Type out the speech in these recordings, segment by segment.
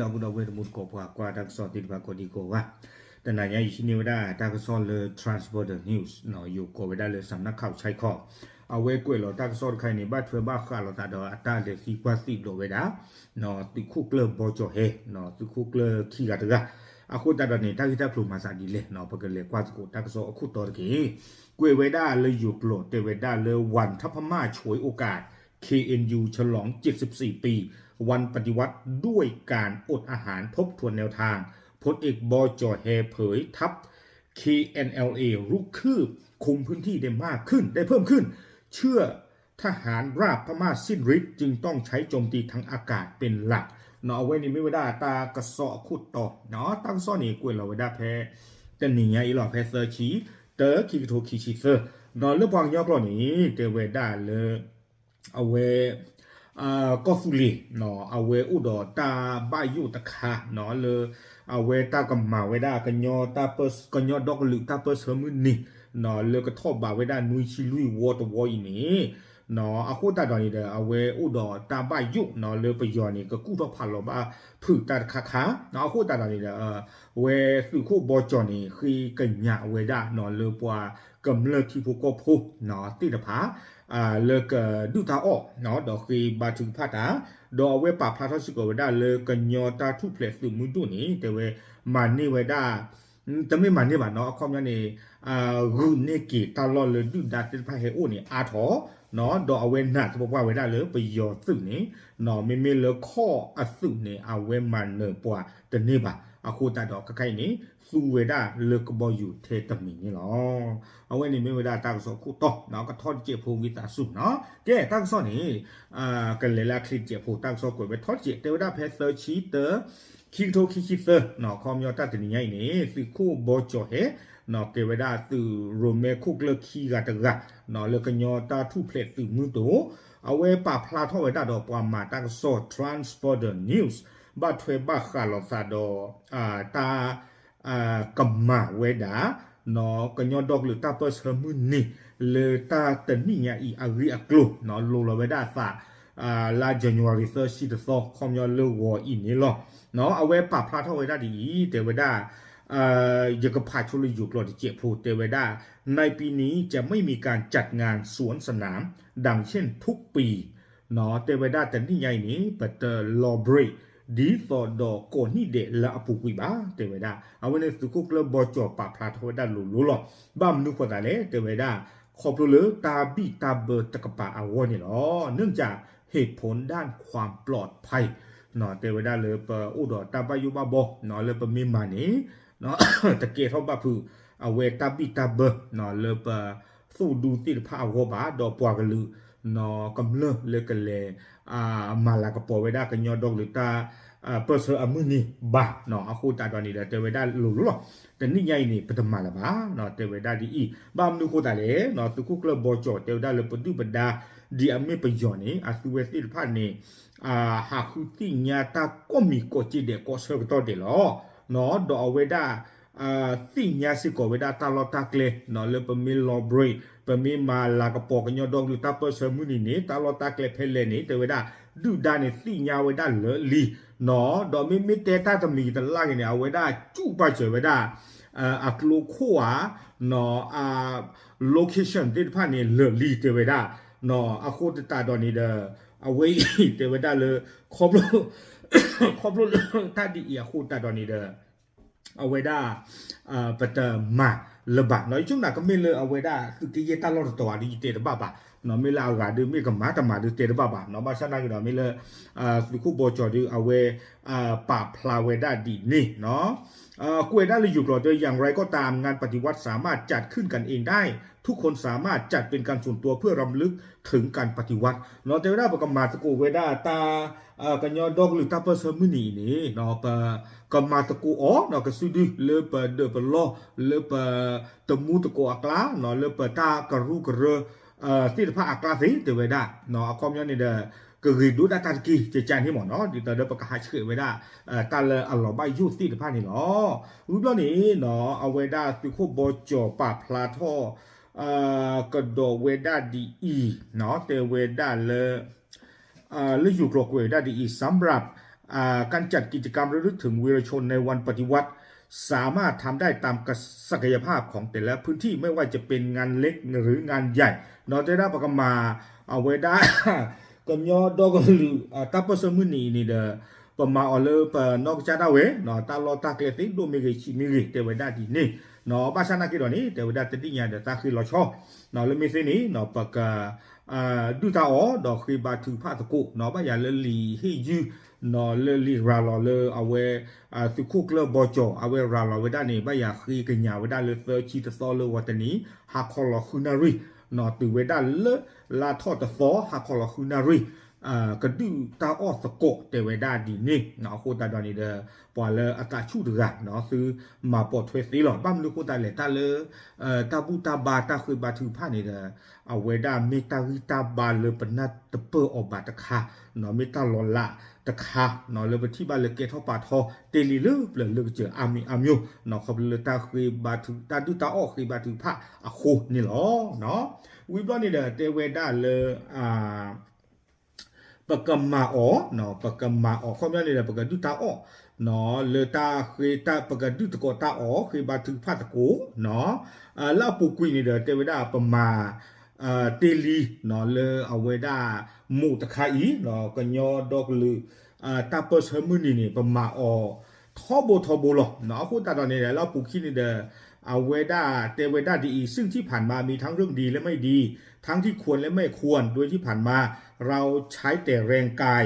ဒီပုၢ်ဒီဝဲၢ်တံၤသကိးပှၤကွၢ်တၢ်ကစီၣ်သ့ၣ်တဖၣ်ကိးဒံကိးဂၤ, တနၤညါအံၤဟံးန့ၢ်ဝဲဒၣ်တၢ်ကစီၣ်လၢ Trans Border News ယိၤကိးဝဲဒၣ်လၢ စးနၢ်ခးဆဲးခီး, အဝဲကွဲးလီၤတၢ်ကစီၣ်တခါအံၤန့ၣ် ဘၣ်ထွဲဘၣ်ဃးလိာ်သးဒီးအတၢ်လဲၤသံကွၢ်သံဒိးဝဲဒၣ် သုးခိၣ်ကျၢၢ်ဘီကၠီၤဟဲ, သုးခိၣ်ကျၢၢ်ခံဂၤတဂၤ, အဃိသတးဒီးန့ၣ် တၢ်ဂ့ၢ်တၢ်ကျိၤမၤသးဒ်လဲၣ် ပကလဲၤကွၢ်သကိးတၢ်ကစီၣ်အခိၣ်တီတက့ၢ်. ကွဲးဝဲဒၣ်လၢယိၤကျိာ်တဲဝဲဒၣ်လၢ วันพม่าฉวยโอกาส เคเอ็นยู ฉลองเจ็ดสิบสี่ปี วันปฏิวัติด้วยการอดอาหาร ทบทวนแนวทาง พลเอก บ.จ๋อแฮ เผย ทัพ เคเอ็นแอลเอ รุกคืบ คุมพื้นที่ได้มากขึ้น ได้เพิ่มขึ้น เชื่อทหารราบพม่าสิ้นฤทธิ์ จึงต้องใช้โจมตีทางอากาศเป็นหลัก အဝဲန့ၣ်မ့ၢ်ဝဲဒၣ်တၢ်ကစီၣ်အခိၣ်တီ, တၢ်ကစီၣ်န့ၣ် ကွဲးလီၤဝဲဒၣ်ဖဲ တနံၤညါအံၤလီၤ ဖဲသၢဆံ တၢ ခံကထိခံဆံသၢ, လၢပှၤကညီကျိာ်န့ၣ် တဲဝဲဒၣ်လၢ အဝဲ ကီၢ်သူလ့ၤ အဝဲအိၣ်ဒီးတၢ်ဘၣ်ယိၣ်တခါ လၢ အဝဲတၢ်ကမၤဝဲဒၣ် ကညီဒီကလုာ်တၢ်ပၢၢ်ဆၢမုၢ်နံၤ လၢကထီၣ်ဘးဝဲဒၣ်နွံဆံလွံၢ်ဝီတဝီအံၤန့ၣ် အဃိသတးဒီးန့ၣ်ဒီး အဝဲအိၣ်ဒီးတၢ်ဘၣ်ယိၣ် လၢပယီၤန့ၣ် ကကူၣ်ထီၣ်ဖးလီၤဘၣ်ဖုးတၢ်တခါခါ, အဃိသတးဒီးန့ၣ်ဒီး အဝဲသုးခိၣ်ဘီကၠီၤန့ၣ် ဃ့ကညးဝဲဒၣ် လၢပှၤကမျၢၢ်ထံဖိကီၢ်ဖိသ့ၣ်တဖၣ် လၢကဒုၣ်တၢ်အီၣ် ဒီးဃ့ဘါထုကဖၣ်တၢ်, ဒီးအဝဲပာ်ဖျါထီၣ်စ့ၢ်ကီးဝဲဒၣ်လၢ ကညီတၢ်ထူၣ်ဖျဲးသုးမုၢ်ဒိၣ်န့ၣ် တဲဝဲ မၤန့ၢ်ဝဲဒၣ် တမ့ၢ်မၤန့ၢ်ဘၣ်နီၤ အခီပညီန့ၣ် ဂုာ်န့ၢ်က့ၤတၢ်လီၢ်လၢဒုၣ်ဒါသ့ၣ်တဖၣ်ဟဲအိၣ်န့ၣ် အါထီၣ်, ဒီးအဝဲနာ်သပှၢ်ပှၢ်ဝဲဒၣ်လၢပယီၤသုးန့ၣ် မ့မ့ၢ်လၢခီၣ်အသုးန့ၣ် အဝဲမၤနၢၤပှၤတန့ၢ်ဘၣ်. အဃိသတးဒီးခဲခါအံၤန့ၣ် သူဝဲဒၣ်လၢကဘီယူၤထဲတမံၤန့ၣ်လီၤ. အဝဲန့ၣ်မ့ၢ်ဝဲဒၣ်တၢ်ကစီၣ်ခိၣ်တီ ကထီၣ်တစဲးဖိဝံသးစူၤနီၤ. ကဲ တၢ်ကစီၣ်န့ၣ် ကလဲၤလၢအချ့တစဲးဖိ တၢ်ကစီၣ်ကွဲးဝဲထီၣ်တစဲး တဲဝဲဒၣ်ဖဲသၢဆံတၢ ခံကထိခံဆံသၢ ခီပညီတၢ်တနံၤညါအံၤန့ၣ် သုးခိၣ်ဘီကၠီၤဟဲ ကဲဝဲဒၣ်သုးရိၣ်မဲခိၣ်ကျၢၢ်ခံဂၤတဂၤ လၢကညီတၢ်ထူၣ်ဖျဲးသုးမုၢ်ဒိၣ် အဝဲပာ်ဖျါထီၣ်ဝဲဒၣ်ဒီးပှၤမၤတၢ်ကစီၣ် Trans Border News ဘၣ်ထွဲဘၣ်ဃးလိာ်သးဒီး တၢ် ကမၤဝဲဒၣ် ကညီဒီကလုာ်တၢ်ပၢၢ်ဆၢမုၢ်နံၤ လၢတၢ်တနံၣ်ညါအံၤအဂ့ၢ်အကျိၤ လိၤလီၤဝဲဒၣ်အသး လါ January သၢဆံတသီ ခီပညီလၢဂီၤအံၤန့ၣ်လီၤ. အဝဲပာ်ဖျါထီၣ်ဝဲဒၣ်ဒ်အံၤ တဲဝဲဒၣ် ယကဖးဆိလၢယိၤကျိာ်တစဲးဖိ တဲဝဲဒၣ် ในปีนี้จะไม่มีการจัดงานสวนสนาม ดังเช่นทุกปี တဲဝဲဒၣ်တနံၣ်ညါအံၤန့ၣ် ပတလီၤ break ဒ်သိးဒီးကိးနံၣ်ဒဲးလၢအပူၤကွံာ်ဘၣ် တဲဝဲဒၣ်. အဝဲန့ၣ်သုးခိၣ်ကျၢၢ်ဘီကၠီၤပာ်ဖျါထီၣ်ဝဲဒၣ်လိၤလိၤလီၤ. ဘၣ်မနုၤဃိသးလဲၣ် တဲဝဲဒၣ် ခီဖျိလၢတၢ်ဘံၣ်တၢ်ဘၢတကပၤအဂီၢ်န့ၣ်လီၤ. เนื่องจากเหตุผลด้านความปลอดภัย တဲဝဲဒၣ်လၢပအိၣ်ဒီးတၢ်ဘၣ်ယိၣ်ဘၣ်ဘီ လၢပမ့ၢ်မၤန့ၣ် တကဲထီၣ်ဘၣ်ဖုး အဝဲတၢ်ဘံၣ်တၢ်ဘၢ လၢပ သိၣ်ဒူသ့ၣ်တဖၣ်အဂီၢ်ဘၣ် ဒီးပှၤကလုာ် ကမျၢၢ်လၢကလဲၤ မၤလၤကပီၤဝဲဒၣ်ကညီဒီကလုာ်တၢ် ပၢၢ်ဆၢအမုၢ်နံၤဘၣ်. အဃိသတးဒီးန့ၣ်ဒီး တဲဝဲဒၣ်လိၤလိၤလီၤ. တနံၣ်ညါအံၤန့ၣ် ပတမၤလၢၤဘၣ် တဲဝဲဒၣ်ဒ်အံၤ. ဘၣ်မနုၤဃိသးလဲၣ် သုးခိၣ်ကျၢၢ်ဘီကၠီၤတဲဝဲဒၣ်လၢပဒုၣ်ပဒါ ဒ်အမ့ၢ်ပယီၤန့ၣ် အသုဝဲသ့ၣ်တဖၣ်န့ၣ် ဟးဃုသ့ၣ်ညါတၢ်ကိးမံၤကိးက့ဒဲးကိးဆၢကတီၢ်ဒဲးလီၤ. ဒီးအဝဲဒၣ် သ့ၣ်ညါစ့ၢ်ကီးဝဲဒၣ်တၢ်လီၢ်တၢ်ကျဲ လၢပမ့ၢ်လီၤ break ပမ့ၢ်မၤလၤကပီၤကညီဒီကလုာ်တၢ်ပၢၢ်ဆၢမုၢ်နံၤန့ၣ် တၢ်လီၢ်တၢ်ကျဲဖဲလဲၣ်န့ၣ် တဲဝဲဒၣ် ဒုၣ်ဒါန့ၣ်သ့ၣ်ညါဝဲဒၣ်လၢာ်လံ ဒီးမ့မ့ၢ်တဲတၢ်တမံၤတလၢ်ဂ့ၤန့ၣ် အဝဲဒၣ်ကၠူၣ်ပာ်စၢၤဝဲဒၣ် အကျိခိၣ်ဧါ အ location သ့ၣ်တဖၣ်န့ၣ် လၢာ်လံတဲဝဲဒၣ်. အဃိသတးဒီးန့ၣ်ဒီး အဝဲအံၤတဲဝဲဒၣ်လၢ ခီဖျိ ခီဖျိလၢတၢ်ဒ်အံၤအဃိသတးဒီးန့ၣ်ဒီး အဝဲဒၣ် ပတမၤလၢၤဘၣ်. ယဆိကမိၣ်ကမ့ၢ်လၢအဝဲဒၣ်သုးက့ယဲၢ်တၢ်လီၢ်တတီၤဧါဒီးယတဲတဘၣ်ဘၣ်. မ့ၢ်လၢအဂၤဒီးမ့ၢ်ကမၤတမၤဒီးတဲတဘၣ်ဘၣ်. ဘၣ်ဆၣ်နာ်က့ဒီးမ့ၢ်လၢ သုးခိၣ်ဘီကၠီၤဒီးအဝဲ ပာ်ဖျါဝဲဒၣ်ဒ်န့ၣ် ကွဲးဒၣ်လၢယိၤကျိာ်တဲ อย่างไรก็ตาม งานปฏิวัติสามารถจัดขึ้นกันเองได้ ทุกคนสามารถจัดเป็นการส่วนตัวเพื่อรำลึกถึงการปฏิวัติ တဲဝဲဒၣ်ပကမၤသကိးဝဲဒၣ်တၢ် ကညီဒီကလုာ်တၢ်ပၢၢ်ဆၢမုၢ်နံၤအံၤန့ၣ် ပကမၤသကိးအီၤ ကစုဒုလၢပဒၢးပလီၢ် လၢပတမူသကိးအကျါ လၢပတၢ်ကရူၢ်ကရၢ သ့ၣ်တဖၣ်အကျါသ့ တဲဝဲဒၣ် အခီပညီန့ၣ်ဒီး ကဂ့ၤဒိၣ်ဒၣ်တၢ်တက့ၢ် ကကါန့ၣ်မ့ၢ်နီၤ ဒ်သိးဒီးပကဟးဆှဲးဝဲဒၣ် တၢ်လၢအလီၤဘၣ်ယိၣ်သ့ၣ်တဖၣ်န့ၣ်လီၤ. ဝံၤဘျီန့ၣ်နီၤ အဝဲဒၣ်သုးခိၣ်ဘီကၠီၤပာ်ဖျါထီၣ် ကဒီးဝဲဒၣ်ဒ်အံၤ တဲဝဲဒၣ်လၢ လၢယိၤကျိာ်ကွဲးဝဲဒၣ်ဒ်အံၤ สำหรับ การจัดกิจกรรมระลึกถึงวีรชนในวันปฏิวัติ สามารถทำได้ตามศักยภาพของแต่ละพื้นที่ ไม่ว่าจะเป็นงานเล็กหรืองานใหญ่ เนาะ တဲဝဲဒၣ်ပကမၤ အဝဲဒၣ် ကညီဒီကလုာ် တၢ်ပၢၢ်ဆၢမုၢ်နံၤအံၤန့ၣ်ဒီး ပမၤအီၤလၢပနီၢ်ကစၢ်ဒၣ်ဝဲ တၢ်လီၢ်တၢ်ကျဲသ့ၣ်ဒိၣ်မ့ၢ်ဂ့ၤဆံးမ့ၢ်ဂ့ၤ တဲဝဲဒၣ်ဒ်န့ၣ် ဘၣ်ဆၣ်နာ်က့ဒီးန့ၣ် တဲဝဲဒၣ်တသ့ၣ်ညါဒီးတၢ်ဃ့လီၤဆီ လၢမ့ၢ်သ့န့ၣ် ပက ဒုၣ်တၢ်အီၣ် ဒီးဃ့ဘါထုကဖၣ်သကိး ဘၣ်ယၤလၢလံာ်ဟ့ၣ်ယုၢ် လၢလံာ်ရၤလီၤလၢအဝဲ သုးခိၣ်ကျၢၢ်ဘီကၠီၤ အဝဲရၤလီၤဝဲဒၣ်န့ၣ် ဘၣ်ယၤဃ့ကညးဝဲဒၣ်လၢသၢဆံတသီလၢဂီၤတနံၤ ဟါခီလီၤဃုနၣ်ရံၣ် တုၤဝဲဒၣ်လၢ လါထီၣ်တသီ ဟါခီလီၤဃုနၣ်ရံၣ် ကဒုၣ်တၢ်အီၣ်သကိး တဲဝဲဒၣ်ဒ်န့ၣ် အဃိသတးဒီးန့ၣ်ဒီး ပှၤလၢအသးဆူၣ်တဂၤ သုမၤပိာ်ထွဲသ့လီၤ. ဘၣ်မနုၤအဃိသတးလဲၣ် တၢ်လၢ တၢ်ဘူၣ်တၢ်ဘါတၢ်ဃ့ဘါထုကဖၣ်န့ၣ်ဒီး အဝဲဒၣ်မ့ၢ်တၢ်ဂံၢ်တၢ်ဘါလၢပနၢ်တပၢၢ်အီၤဘၣ်တခါ မ့ၢ်တၢ်လီၤလးတခါ လၢပထံၣ်ဘၣ်လၢကဲထီၣ်ပာ်ထီ တ့ၢ်လံလၢပျၢၤလၢကစၢၤအါမံၤအါမံၤ ခီဖျိလၢတၢ်ဃ့ဘါထု တၢ်ဒုၣ်တၢ်အီၣ်ဃ့ဘါထုကဖၣ်အဃိန့ၣ်လီၤ. ဝံၤဘျီန့ၣ်ဒီး တဲဝဲဒၣ်လၢ ပကမၤအီၤ ပကမၤအီၤ ခီပညီန့ၣ်ဒီး ပကဒုၣ်တၢ်အီၣ် လၢတၢ်ဃ့ ပကဒုၣ်သကိးတၢ်အီၣ် ဃ့ဘါထုကဖၣ်သကိး လၢအပူၤကွံာ်န့ၣ်ဒီး တဲဝဲဒၣ်ပမၤ တ့ၢ်လံ လၢအဝဲဒၣ် မိၢ်တခါအံၤ ကညီဒီကလုာ် တၢ်ပၢၢ်ဆၢမုၢ်နံၤန့ၣ် ပမၤအီၤ ထီဘိထီဘိလီၤ. အဃိသတးဒီးန့ၣ်ဒီး လၢအပူၤခံန့ၣ်ဒီး အဝဲဒၣ်တဲဝဲဒၣ်ဒ်အံၤ ซึ่งที่ผ่านมามีทั้งเรื่องดีและไม่ดี ทั้งที่ควรและไม่ควร โดยที่ผ่านมาเราใช้แต่แรงกาย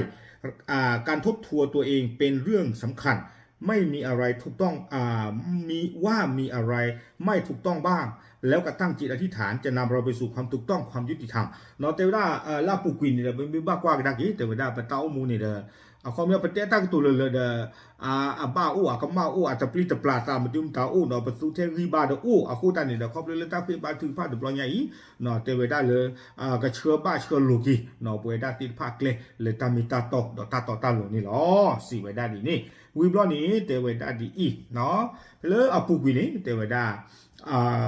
การทบทวนตัวเองเป็นเรื่องสำคัญ ไม่มีอะไรถูกต้อง มี ว่ามีอะไรไม่ถูกต้องบ้าง แล้วก็ตั้งจิตอธิษฐานจะนำเราไปสู่ความถูกต้องความยุติธรรม တဲဝဲဒၣ် လၢအပူၤကွံာ်န့ၣ်ဒီး ပမ့ၢ်ဘၣ်ကွၢ်ကဒါက့ၤ တဲဝဲဒၣ်ပတၢ်အိၣ်မူန့ၣ်ဒီး အခီပညီပတဲတၢ်ကတိၤလၢာ်လၢာ်ဒီး အဘၣ်အိၣ် အကမၣ်အိၣ် အတပျံၤတပျၢ်သး မဒုမတၤအိၣ်ဒီး ပသူထဲဂံၢ်ဘါဒီးအိၣ် အဃိသတးန့ၣ်ဒီး ခီဖျိလၢတၢ်ဃ့ဘါထုကဖၣ်တဘျီညါအံၤ တဲဝဲဒၣ်လၢ ကဆှၢဘၣ်ဆှၢလိာ်က့ၤ ပဝဲဒၣ်သ့ၣ်တဖၣ်အကျဲ လၢတၢ်မ့ၢ်တၢ်တီဒီးတၢ်တီတၢ်လိၤန့ၣ်လီၤ. စံးဝဲဒၣ်ဒ်န့ၣ် ဝံၤဘျီန့ၣ် တဲဝဲဒၣ်ဒ်အံၤ လၢအပူၤကွံာ်န့ၣ် တဲဝဲဒၣ်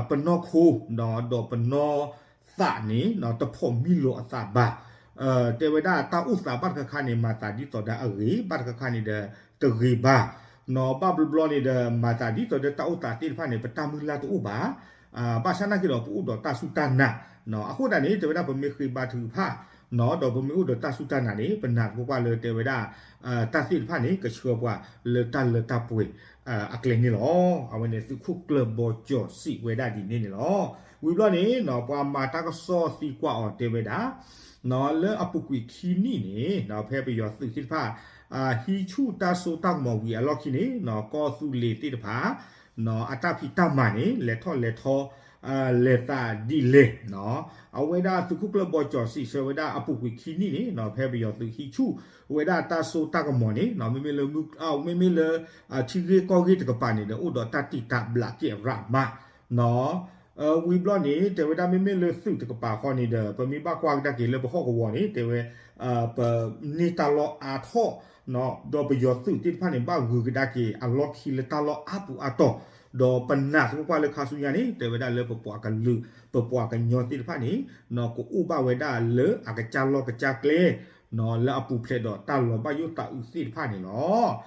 ပနီၢ်ခိ ဒီးပနီၢ်သးန့ၣ် တဖိးမံလိာ်အသးဘၣ် တဲဝဲဒၣ်တၢ်အိၣ်သးဘၣ်တခါခါန့ၣ် မၤသးဒ်သိးဒီးအဂ့ၤ ဘၣ်တခါခါန့ၣ်ဒီး တဂ့ၤဘၣ် ဘၣ်ဘျီဘျီန့ၣ်ဒီး မၤသးဒ်သိးဒီးတၢ်အိၣ်သးသ့ၣ်တဖၣ်န့ၣ် ပတၢ်မုၢ်လၢ်တအိၣ်ဘၣ် ဘၣ်ဆၣ်နာ်က့ဒီး ပအိၣ်ဒီးတၢ်စူၢ်တၢ်နာ် အဃိသတးန့ၣ် တဲဝဲဒၣ်ပမ့ၢ်ဃ့ဘါထုကဖၣ် ဒီးပမ့ၢ်အိၣ်ဒီးတၢ်စူၢ်တၢ်နာ်န့ၣ် ပနာ်သပှၢ်ပှၢ်လၢတဲဝဲဒၣ် တၢ်သ့ၣ်တဖၣ်န့ၣ် ကဆှၢပှၤလၢတၢ်လၢတၢ်ပှဲၤအကျဲန့ၣ်လီၤ. အဝဲန့ၣ်သုးခိၣ်ကျၢၢ်ဘီကၠီၤစံးဝဲဒၣ်ဒ်န့ၣ်န့ၣ်လီၤ. ဝံၤဘျီန့ၣ် ပှၤမၤတၢ်ကစီၣ်သံကွၢ်အီၤတဲဝဲဒၣ် လၢအပူၤကွံာ်ခံနံၣ်န့ၣ် ဖဲပယီၤသုးသ့ၣ်တဖၣ် ဟံးဆူၣ်တၢ်စိတၢ်ကမီၤဝံၤအလီၢ်ခံန့ၣ် ကီၢ်သူလ့ၤသ့ၣ်တဖၣ် အတၢ်ဖံးတၢ်မၤန့ၣ် လဲၤထီၣ်လဲၤထီ လဲၤသးဒ်လဲၣ် အဝဲဒၣ်သုးခိၣ်ကျၢၢ်ဘီကၠီၤစံးဆၢဝဲဒၣ်အပူၤကွံာ်ခံနံၣ်န့ၣ် ဖဲပယီၤသုးဟံးဆူၣ်ဝဲဒၣ်တၢ်စိတၢ်ကမီၤန့ၣ် မ့မ့ၢ်လၢ မ့မ့ၢ်လၢ ထံဂ့ၢ်ကီၢ်ဂ့ၢ်တကပၤန့ၣ်ဒီး အိၣ်ဒီးတၢ်တံာ်တာ်ဘျးကဲးရးမး ဝံၤဘျီန့ၣ် တဲဝဲဒၣ်မ့မ့ၢ်လၢသုးတကပၤဃီန့ၣ်ဒီး ပမ့ၢ်ဘၣ်ကွၢ်ကဒါက့ၤလၢပဟီၣ်ကဝီၤန့ၣ် တဲဝဲ ပန့ၢ်တၢ်လီၢ်အါထီၣ် ဒီးပယီၤသုးသ့ၣ်တဖၣ်န့ၣ် ဘၣ်ဂုၤကဒါက့ၤအလီၢ်ခံလၢတၢ်လီၢ်အါပူၤအါတီၤ ဒီးပနာ်သပှၢ်ပှၢ်လၢခါဆူညါန့ၣ် တဲဝဲဒၣ်လၢပပှၤကလုာ် ပပှၤကညီသ့ၣ်တဖၣ်န့ၣ် ကအိၣ်ဘၣ်ဝဲဒၣ်လၢအကစၢ်လီၢ်ကစၢ်ကျဲ လၢအပူၤဖျဲးဒီးတၢ်လီၤဘၣ်ယိၣ်သးအုးသ့ၣ်တဖၣ်န့ၣ်လီၤ.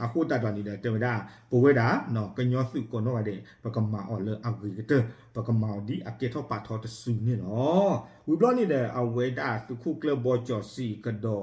အဃိသတးဒီးန့ၣ်ဒီး တဲဝဲဒၣ် ပဝဲဒၣ် ကညီသုးကိးနီၢ်ဂၤဒဲး ပကမၤအီၤလၢအဂ့ၤကတၢၢ် ပကမၤအီၤဒ်အကဲထီၣ်ပာ်ထီတစုန့ၣ်လီၤ. ဝံၤဘျီန့ၣ်ဒီး အဝဲဒၣ်သုးခိၣ်ကျၢၢ်ဘီကၠီၤစံးကဒီး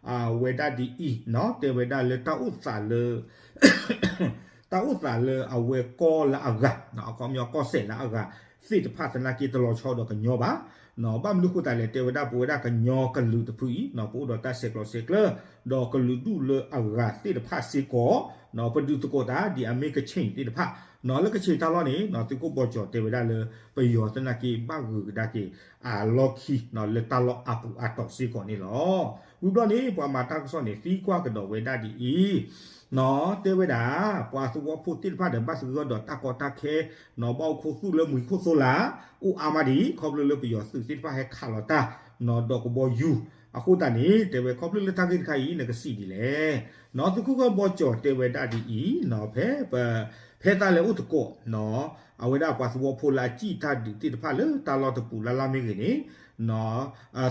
အဝဲဒၣ်ဒ်အံၤ တဲဝဲဒၣ်လၢတၢ်အိၣ်သးလၢ တၢ်အိၣ်သးလၢအဝဲကီၢ်လၢအဂၤ အခီပညီကီၢ်စဲၣ်လၢအဂၤ သ့ၣ်တဖၣ်သနာ်က့တလီၤဆီဒီးကညီဘၣ်. ဘၣ်မနုၤအဃိသတးလဲၣ် တဲဝဲဒၣ်ပဝဲဒၣ်ကညီကလုာ်တဖုအံၤ ပအိၣ်ဒီးတၢ်ဆဲးကျိးဆဲးကျၢ ဒီးကလုာ်ဒူၣ်လၢအဂၤသ့ၣ်တဖၣ်စ့ၢ်ကီး ပဒုးသကိးတၢ်ဒ်အမ့ၢ်ကဆ့ၣ်သ့ၣ်တဖၣ် လၢကဆ့ၣ်တၢ်လီၢ်န့ၣ် သုးခိၣ်ဘီကၠီၤတဲဝဲဒၣ်လၢ ပယီၤသနာ်က့ဘၣ်ဂုၤကဒါက့ၤ အလီၢ်ခံ လၢတၢ်လီၢ်အါပူၤအါတီၤစ့ၢ်ကီးန့ၣ်လီၤ. ဝံၤဘျီန့ၣ် ပှၤမၤတၢ်ကစီၣ်န့ၣ် သံကွၢ်ကဒီးဝဲဒၣ်ဒ်အံၤ တဲဝဲဒၣ် ပှၤသဝီဖိသ့ၣ်တဖၣ်ဒီး ဘၣ်သဂၢၢ်ဒီးတၢ်ကီတၢ်ခဲ ဘၣ်အိၣ်ခူသူၣ်လၢမှံၤခိၣ်သိလၢ် အိၣ်အါမးဒံး ခီဖျိလၢပယီၤသုးသ့ၣ်တဖၣ်ဟဲခးလီၤတၢ် ဒီးကဘီယူၤ အဃိသတးန့ၣ် တဲဝဲခီဖျိလၢတၢ်ဂ့ၢ်တခါအံၤ နကစံးဒ်လဲၣ် သုးခိၣ်ဘီကၠီၤတဲဝဲဒၣ်ဒ်အံၤ ဖဲ ဖဲသးလဲၤအိၣ်သကိး အဝဲဒၣ်ပှၤသဝီဖိလၢအစံၣ်တၢ်ဒုးသ့ၣ်တဖၣ်လၢတၢ်လီၢ်တပူၤလၢ်လၢ်မ့ၢ်ဂ့ၤန့ၣ်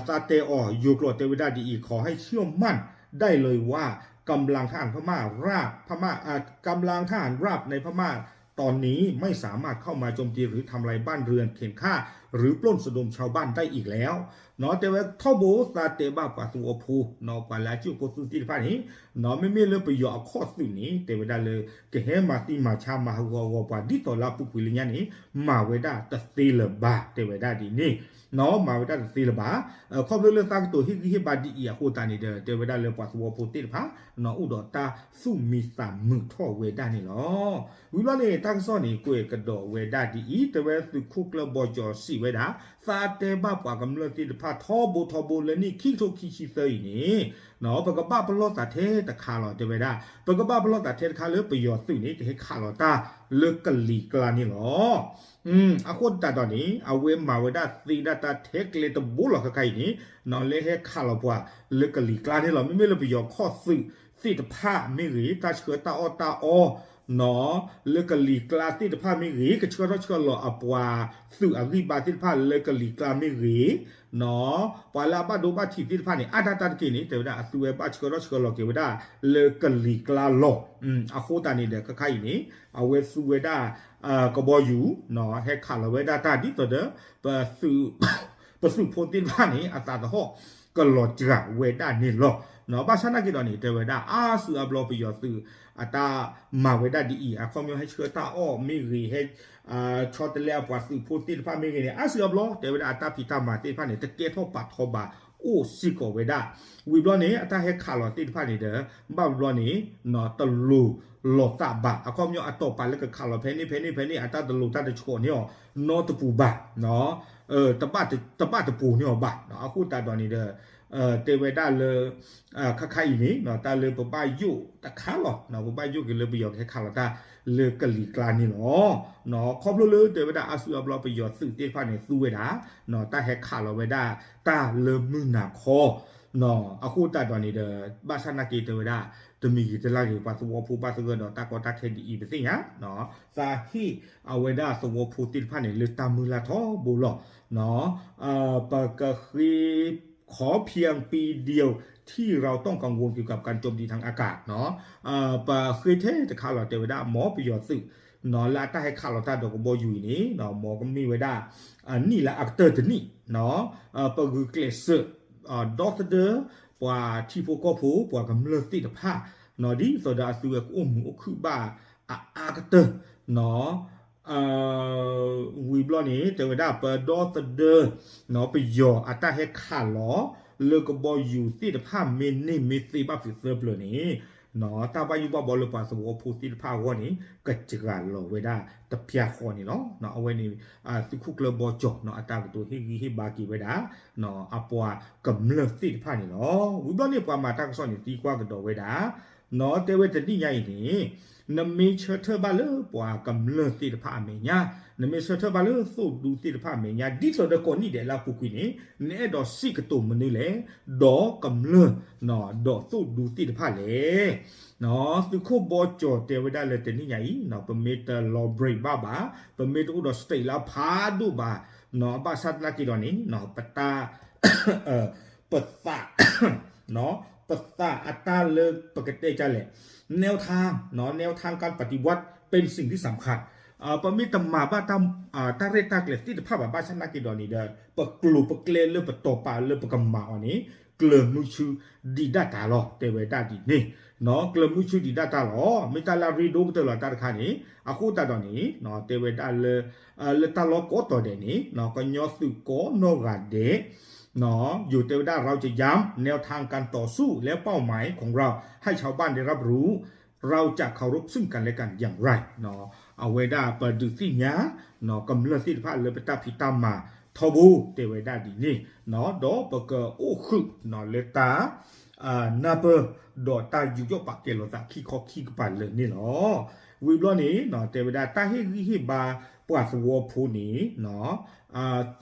သးတဲအီၤယိၤကျိာ်တဲဝဲဒၣ်ဒ်အံၤ ขอให้เชื่อมั่นได้เลยว่า กำลังทหารพม่าราบ พม่า เอ่อกำลังทหารราบในพม่าตอนนี้ไม่สามารถเข้ามาโจมตีหรือทำลายบ้านเรือนเข็นฆ่าหรือปล้นสะดมชาวบ้านได้อีกแล้ว เนาะ တဲဝဲထီဘိသးတဲဘၣ်ပှၤသဝီဖိ เนาะ ပှၤလၢအစုၣ်ဖိသုးသ့ၣ်တဖၣ်န့ၣ် เนาะ မ့မ့ၢ်လၢပယီၤအခီၣ်သုးန့ၣ် တဲဝဲဒၣ်လၢ ကဟဲမၤသံမၤဆါမၤဟးဂီၤပှၤဒ်သိးလၢအပူၤကွံာ်လၢညါန့ၣ် မၤဝဲဒၣ်တသ့လၢၤဘၣ် တဲဝဲဒၣ်ဒ်န့ၣ် เนาะ မၤဝဲဒၣ်တသ့လၢၤဘၣ် ခီဖျိလၢသးကတိၤဟ့ၣ်ဂံၢ်ဟ့ၣ်ဘါဒ်အံၤအဃိသတးန့ၣ်ဒီး တဲဝဲဒၣ်လၢပှၤသဝီဖိသ့ၣ်တဖၣ် เนาะ အိၣ်ဒီးတၢ်သူၣ်မံသးမုာ်ထီၣ်ဝဲဒၣ်န့ၣ်လီၤ. ဝံၤဘျီန့ၣ် တၢ်ကစီၣ်န့ၣ် ကွဲးကဒီးဝဲဒၣ်ဒ်အံၤ တဲဝဲသုးခိၣ်ကျၢၢ်ဘီကၠီၤစံးဝဲဒၣ် သးတဲဘၣ်ပှၤကမျၢၢ်သ့ၣ်တဖၣ်ထီဘိထီဘိလၢနံၣ်ခံကထိခံဆံသၢအံၤန့ၣ် เนาะ ပကဘၣ်ပလီၢ်သးထဲတခါလီၤ တဲဝဲဒၣ် ပကဘၣ်ပလီၢ်သးထဲတခါလၢပယီၤသုးန့ၣ် ကဟဲခးလီၤတၢ်လၢကလံၤကျါန့ၣ်လီၤ. အဃိသတးဒီးန့ၣ် အဝဲမၤဝဲဒၣ်သ့ဒၣ်တၢ်ထဲကျဲတဘိလီၤ ခဲခါအံၤန့ၣ် เนาะ လၢဟဲခးလီၤပှၤလၢကလံၤကျါန့ၣ်လီၤ. မ့မ့ၢ်လၢပယီၤခီၣ်သုးသ့ၣ်တဖၣ်မ့ၢ်ဂ့ၤ တၢ်ဆှၢတၢ်အီၣ်တၢ်အီ เนาะ လၢကလံၤကျါသ့ၣ်တဖၣ်မ့ၢ်ဂ့ၤ ကဆှၢထီၣ်ဆှၢလီၤအပှၤသုးအဂံၢ်ဘါသ့ၣ်တဖၣ်လၢကလံၤကျါမ့ၢ်ဂ့ၤ เนาะ ပှၤလၢအဘၣ်ဒိဘၣ်ထံးသ့ၣ်တဖၣ်န့ၣ် အါဒၣ်တၢ်တက့ၢ်န့ၣ် တဲဝဲဒၣ်အသုဝဲဘၣ်ဆှၢထီၣ်ဆှၢလီၤက့ၤဝဲဒၣ်လၢကလံၤကျါလီၤ. အဃိသတးန့ၣ်ဒီး ခဲခါအံၤန့ၣ် အဝဲသူဝဲဒၣ် ကဘီယူၤ เนาะ ဟဲခးလီၤဝဲဒၣ်တၢ်ဒ်သိးဒီး ပသုးဖိသ့ၣ်တဖၣ်န့ၣ် အသးသဟီၣ်ကလီၤစှၤဝဲဒၣ်န့ၣ်လီၤ. ဘၣ်ဆၣ်နာ်က့ၤဒီးန့ၣ် တဲဝဲဒၣ်အါစုအါဘျီပယီၤသုး အတၢ်မၤဝဲဒၣ်ဒ်အံၤ အခီပညီဟဲဆှၢတၢ်အီၣ်မ့ၢ်ဂ့ၤ ဟဲဆီတလဲအပှၤသုးဖိသ့ၣ်တဖၣ်မ့ၢ်ဂ့ၤန့ၣ် အါစုအါဘျီ တဲဝဲဒၣ်အတၢ်ဖံးတၢ်မၤသ့ၣ်တဖၣ်န့ၣ် တကဲထီၣ်ပာ်ထီဘၣ် အိၣ်စ့ၢ်ကီးဝဲဒၣ်. ဝံၤဘျီန့ၣ် အတၢ်ဟဲခးလီၤသ့ၣ်တဖၣ်န့ၣ်ဒီး ဘၣ်ဘျီန့ၣ် တလိၤလီၤသးဘၣ် အခီပညီအတီၢ်ပာ်လၢကခးလီၤဖဲန့ၣ်ဖဲန့ၣ်ဖဲန့ၣ် အတၢ်တလိၤတၢ်တဆှီးန့ၢ်အီၤ နီတပူၤဘၣ် တဘၣ်တပိၤန့ၢ်အီၤဘၣ်. အဃိသတးဒီးန့ၣ်ဒီး တဲဝဲဒၣ်လၢ ခဲခါအံၤန့ၣ် တၢ်လၢပဘၣ်ယိၣ်တခါလီၤ ပဘၣ်ယိၣ်က့ၤလၢပယီၤကဟဲခးလီၤတၢ်လၢကလံၤကျါန့ၣ်လီၤ. ခီဖျိလၢတဲဝဲဒၣ်အါစုအါဘျီပယီၤသုးသ့ၣ်တဖၣ်န့ၣ် သူဝဲဒၣ် တၢ်ဟဲခးလီၤဝဲဒၣ်တၢ်လၢမုၢ်နၤခီ အဃိသတးဒီးန့ၣ်ဒီး ဘၣ်ဆၣ်နာ်က့ၤတဲဝဲဒၣ် တမံၤဂ့ၤတလါဂ့ၤ ပှၤသဝီဖိဘၣ်သဂၢၢ်ဒီးတၢ်ကီတၢ်ခဲဒ်အံၤပသ့ၣ်ညါ သးဟ့ၣ်အဝဲဒၣ်သဝီဖိသ့ၣ်တဖၣ်န့ၣ် လၢတၢ်မုၢ်လၢ်ထီဘိလီၤ. ပကဃ့ ขอเพียงปีเดียวที่เราต้องกังวลเกี่ยวกับการโจมตีทางอากาศ เนาะ ပဃ့ထဲတခါလီၤ တဲဝဲဒၣ် မ်ပယီၤသုး လၢအတၢ်ဟဲခးလီၤတၢ်ဒီးကဘီယူၤအံၤန့ၣ် မ်ကမ့ၢ်ဝဲဒၣ် နံၣ်လၢအကတၢၢ်တနံၣ် ပဂုာ်ကျဲးစၢး ဒီသဒၢ ပှၤထံဖိကီၢ်ဖိ ပှၤကမျၢၢ်သ့ၣ်တဖၣ် ဒ်သိးဒီးအသုဝဲကအိၣ်မုာ်အိၣ်ခုၣ်ဘၣ်အအါကတၢၢ် ဝံၤဘျီန့ၣ် တဲဝဲဒၣ်ပဒီသဒၢ ပယီၤအတၢ်ဟဲခးလီၤ လၢကဘီယူၤသ့ၣ်တဖၣ်မ့ၢ်န့ၢ်မ့ၢ်သ့ဘၣ်ဖုးသၢပျၢၤန့ၣ် တၢ်ဘၣ်ယိၣ်ဘၣ်ဘီလၢပှၤသဝီဖိသ့ၣ်တဖၣ်အဂီၢ်န့ၣ် ကစှၤလီၤဝဲဒၣ်တပျၢ်ဃီန့ၣ်လီၤ. အဝဲန့ၣ် သုးခိၣ်ကျၢၢ်ဘီကၠီၤ အတၢ်ကတိၤဟ့ၣ်ဂံၢ်ဟ့ၣ်ဘါက့ၤဝဲဒၣ် အပှၤကမျၢၢ်သ့ၣ်တဖၣ်န့ၣ်လီၤ. ဝံၤဘျီန့ၣ် ပှၤမၤတၢ်ကစီၣ်န့ၣ် သံကွၢ်ကဒီးဝဲဒၣ် တဲဝဲတနံၣ်ညါအံၤန့ၣ် နမ့ၢ်ဆၢထၢၣ်ဘၣ်လၢပှၤကမျၢၢ်သ့ၣ်တဖၣ်အမဲာ်ညါ နမ့ၢ်ဆၢထၢၣ်ဘၣ်လၢသိၣ်ဒူသ့ၣ်တဖၣ်အမဲာ်ညါ ဒ်သိးဒီးကိးနံၣ်ဒဲးလၢအပူၤကွံာ်န့ၣ် နအဲၣ်ဒိးစံးကတိၤမနုၤလဲၣ် ဒီးကမျၢၢ် ဒီးသိၣ်ဒူသ့ၣ်တဖၣ်လဲၣ် သုးခိၣ်ဘီကၠီၤတဲဝဲဒၣ်လၢတနံၣ်ညါအံၤ ပမ့ၢ်တလီၤ break ဘၣ်ဘၣ် ပမ့ၢ်တအိၣ်ဒီး state လၢအဖးဒိၣ်ဘၣ် ဘၣ်ဆၣ်သနာ်က့ဒီးန့ၣ် ပတၢ် ပသး ပသးအတၢ်လၢပကတဲဒ်လဲၣ် แนวทาง แนวทางการปฏิวัติเป็นสิ่งที่สำคัญ ပမ့ၢ်တမၤဘၣ်တၢ်ရဲၣ်တၢ်ကျဲၤသ့ၣ်တဖၣ်ဘၣ် ဘၣ်ဆၣ်သနာ်က့ဒီးန့ၣ်ဒီး ပကျိၤပကျဲလၢပတီၤပာ်လၢပကမၤအီၤန့ၣ် ကျၢၤမုဆူဒံးဒၣ်တၢ်လီၤ တဲဝဲဒၣ်ဒ်န့ၣ် ကျၢၤမုဆူဒံးဒၣ်တၢ်လီၤ မ့ၢ်တၢ်လၢအရ့ဒိၣ်ကတၢၢ်လီၤတၢ်တခါန့ၣ် အဃိသတးဒီးန့ၣ် တဲဝဲဒၣ်လၢ လၢတၢ်လီၢ်ကိးတီၤဒဲးန့ၣ် ကညီသုးကိးနီၢ်ဂၤဒဲး ယိၤတဲဝဲဒၣ် เราจะย้ำแนวทางการต่อสู้และเป้าหมายของเราให้ชาวบ้านได้รับรู้ เราจะเคารพซึ่งกันและกันอย่างไร အဝဲဒၣ်ပဒုးသ့ၣ်ညါ ကမျၢၢ်သ့ၣ်တဖၣ်လၢပတၢ်ဖံးတၢ်မၤထီဘိ တဲဝဲဒၣ်ဒ်န့ၣ် ဒီးပကအိၣ်ဃုာ်လၢတၢ် နၢ်ပၢၢ် ဒီးတၢ်ယူးယီၣ်ပာ်ကဲလိာ်သးခံခီခံကပၤလၢာ်န့ၣ်လီၤ. ဝံၤဘျီန့ၣ် တဲဝဲဒၣ်တၢ်ဟ့ၣ်ဂံၢ်ဟ့ၣ်ဘါပှၤသဝီဖိန့ၣ်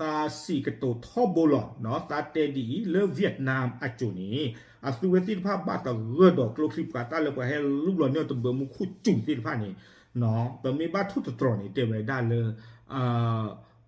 သးစံးကတိၤထီဘိလီၤ သးတဲဒ်အံၤ လၢ Vietnam အစိၤန့ၣ် အသုဝဲသ့ၣ်တဖၣ်ဘၣ်သဂၢၢ်ဒီးကျိချံမျိာ်သၣ်လၢပှၤဟဲလူလီၤန့ၢ်တဘၢမူခိၣ်စူၤသ့ၣ်တဖၣ်န့ၣ် ပမ့ၢ်ဘၣ်ထိၣ်သတြီၤန့ၣ် တဲဝဲဒၣ်လၢ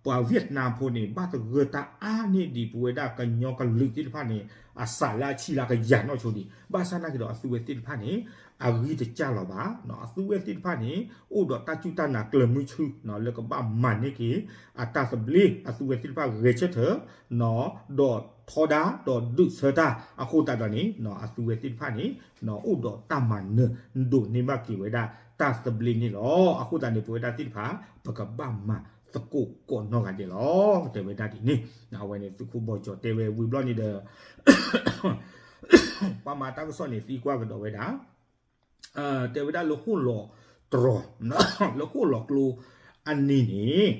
ပ ပှၤဝ့ၢ်နါဖိန့ၣ် ဘၣ်သဂၢၢ်တၢ်အါန့ၢ်ဒံးပဝဲဒၣ်ကညီကလုာ်သ့ၣ်တဖၣ်န့ၣ် အစးလၢအဆံလၢကယၤနီၢ်ဆိဒံး, ဘၣ်ဆၣ်နာ်က့ဒီးအသုဝဲသ့ၣ်တဖၣ်န့ၣ် အဂံၢ်တစၢ်လီၤဘၣ်. အသုဝဲသ့ၣ်တဖၣ်န့ၣ် အိၣ်ဒီးတၢ်စူၢ်တၢ်နာ်ကျၢၤမုဆူ လၢကဘၣ်မၤန့ၢ်က့ၤ အတၢ်သဘျ့ အသုဝဲသ့ၣ်တဖၣ်ဂဲၤဆၢထၢၣ် ဒီးထီဒါဒီးဒုးဆၢတၢ်အဃိသတးဒီးန့ၣ် အသုဝဲသ့ၣ်တဖၣ်န့ၣ် အိၣ်ဒီးတၢ်မၤနၢၤဒိးန့ၢ်ဘၣ်က့ၤဝဲဒၣ်တၢ်သဘျ့န့ၣ်လီၤ. အဃိသတးန့ၣ် ပဝဲဒၣ်သ့ၣ်တဖၣ် ပကဘၣ်မၤသကိးကိးနီၢ်ဂၤဒဲးလီၤ တဲဝဲဒၣ်ဒ်န့ၣ်. အဝဲန့ၣ်သုးခိၣ်ဘီကၠီၤတဲဝဲဝံၤဘျီန့ၣ်ဒီး ပှၤမၤတၢ်ကစီၣ်န့ၣ်သံကွၢ်ကဒီးဝဲဒၣ် တဲဝဲဒၣ်လၢဃိၣ်လီၤတြီၤ လၢဃိၣ်လီၤကျိအနံၤန့ၣ်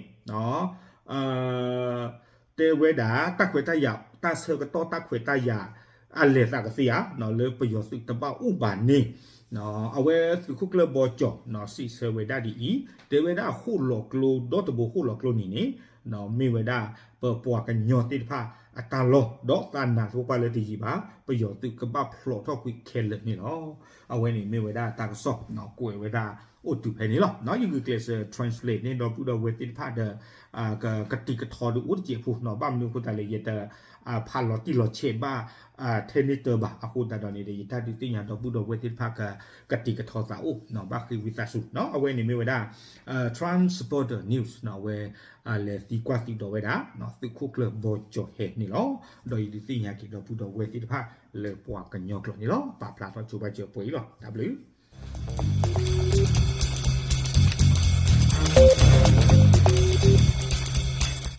တဲဝဲဒၣ် တၢ်ခွဲးတၢ်ယာ် တၢ်ဆၢကတီၢ်တၢ်ခွဲးတၢ်ယာ် အလဲၤသးကသ့ဧါ လၢပယီၤသုးတဘၣ်အိၣ်ဘၣ်န့ၣ် အဝဲသုးခိၣ်ကျၢၢ်ဘီကၠီၤ စံးဆၢဝဲဒၣ်ဒ်အံၤ, တဲဝဲဒၣ်ဃိၣ်လီၤကျိ ဒီတဘိဃိၣ်လီၤကျိန့ၣ်န့ၣ် မ့ၢ်ဝဲဒၣ် ပပှၤကညီသ့ၣ်တဖၣ်အတၢ်လီၢ် ဒီးသးနးသပှၢ်ပှၢ်လၢတယံာ်ဘၣ် ပယီၤသုးကဘၣ်ဖျိးထီၣ်ကွံာ်ခဲလၢာ်န့ၣ်လီၤ. အဝဲန့ၣ်မ့ၢ်ဝဲဒၣ်တၢ်ကစီၣ် ကွဲးဝဲဒၣ်အိၣ်တုၤဖဲန့ၣ်လီၤ. ယဂုာ်ကျဲးစၢး translate န့ၣ် ဒီပုၢ်ဒီဝဲၢ်သ့ၣ်တဖၣ်ဒီး က ကတံာ်ကထီဒုးအိၣ်တစဲးဖိနီၤ, ဘၣ်မနုၤအဃိသတးလဲၣ် ယတ ဖးလီၤတံၢ်လီၤဆဲးဘၣ် ထဲန့ၣ်တၢ်ဘၣ်. အဃိသတးဒီးန့ၣ်ဒီး ယတၢ်ဒုးသ့ၣ်ညါဒီပုၢ်ဒီဝဲၢ်သ့ၣ်တဖၣ်က ကတံာ်ကထီသးအိၣ် ဘၣ်ဃ့ဝံသးစူၤနီၤ. အဝဲန့ၣ်မ့ၢ်ဝဲဒၣ် Transporter News နီၤ, အဝဲ လဲၤသံကွၢ်သံဒီးဝဲဒၣ် သုးခိၣ်ကျၢၢ်ဘီကၠီၤဟဲန့ၣ်လီၤ. ဒီးယဒုးသ့ၣ်ညါက့ၤဒီပုၢ်ဒီဝဲၢ်သ့ၣ်တဖၣ်လၢပှၤကညီကျိာ်န့ၣ်လီၤ. ပာ်ဖျါထီၣ်ဆိဘၣ်စၢၤပှဲၤအံၤလီၤ. တၢ်ဘျုး